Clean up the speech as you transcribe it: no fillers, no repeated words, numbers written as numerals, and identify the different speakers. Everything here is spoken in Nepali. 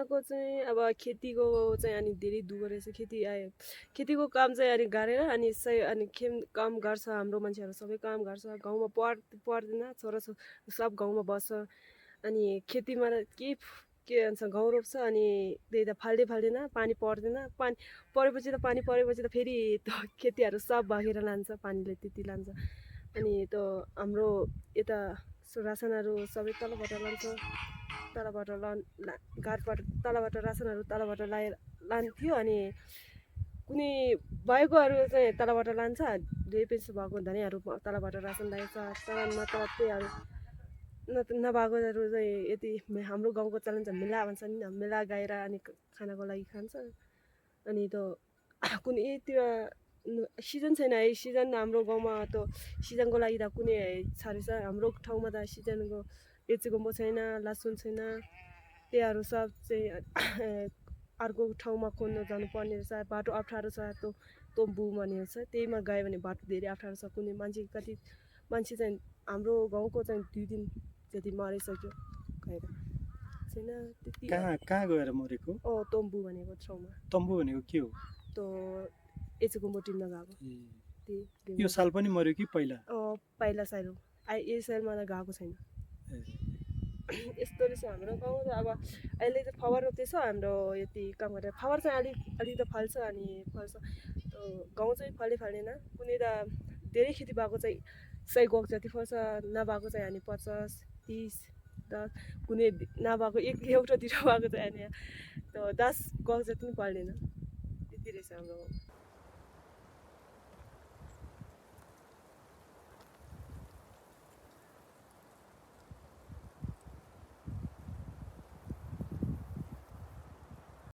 Speaker 1: यहाँको चाहिँ अब खेतीको चाहिँ अनि धेरै दुःख रहेछ खेतीको काम चाहिँ अनि गरेर अनि अनि काम गर्छ हाम्रो मान्छेहरू सबै काम गर्छ गाउँमा पर्दैन सब गाउँमा बस्छ अनि खेतीमा के भन्छ गहुँ रोप्छ अनि त्यही त फाल्दैन पानी पर्दैन पानी परेपछि त फेरि त्यो खेतीहरू सब बगेर लान्छ पानीले त्यति लान्छ अनि त्यो हाम्रो यता रासनहरू सबै तलबाट लान्छ तलबाट तलबाट रासनहरू तलबाट लान्थ्यो अनि कुनै भएकोहरू चाहिँ तलबाट लान्छ दुई पैसा भएको धनीहरू तलबाट रासन ल्याउँछ तर नत्र त्यहीहरू नभएकोहरू चाहिँ यति हाम्रो गाउँको चलन चाहिँ मेला भन्छ नि मेला गएर अनि खानाको लागि खान्छ अनि त्यो कुनैतिर सिजन छैन है सिजन हाम्रो गाउँमा त सिजनको लागि त कुनै छाडेछ हाम्रो ठाउँमा त सिजनको एचेकोम्बो छैन लसुन छैन त्यहीहरू सब चाहिँ अर्को ठाउँमा खोज्न जानुपर्ने रहेछ बाटो अप्ठ्यारो छ तोम्बु भन्ने छ त्यहीमा गयो भने बाटो धेरै अप्ठ्यारो छ कुनै मान्छे चाहिँ हाम्रो गाउँको चाहिँ 2 दिन जति मरिसक्यो गएर छैन त्यति
Speaker 2: कहाँ गएर मरेको
Speaker 1: तोम्बु भनेको ठाउँमा
Speaker 2: तम्बु भनेको के हो
Speaker 1: त्यो एचेकोम्बो टिम्न गएको
Speaker 2: यो साल पनि मर्यो कि पहिला
Speaker 1: पहिला साल हो यो सालमा त गएको छैन यस्तो रहेछ हाम्रो गाउँ त अब अहिले त फवर रोप्दैछ हाम्रो यति काम गरेर फवर चाहिँ अलिक त फल्छ अनि फल्छ गाउँ चाहिँ फल्दैन कुनै त धेरै खेती भएको चाहिँ 100 गक जति फल्छ नभएको चाहिँ अनि 50 30 10 कुनै नभएको एउटा दुईवटा भएको चाहिँ अनि त्यो 10 गक जति पनि पर्दैन त्यति रहेछ हाम्रो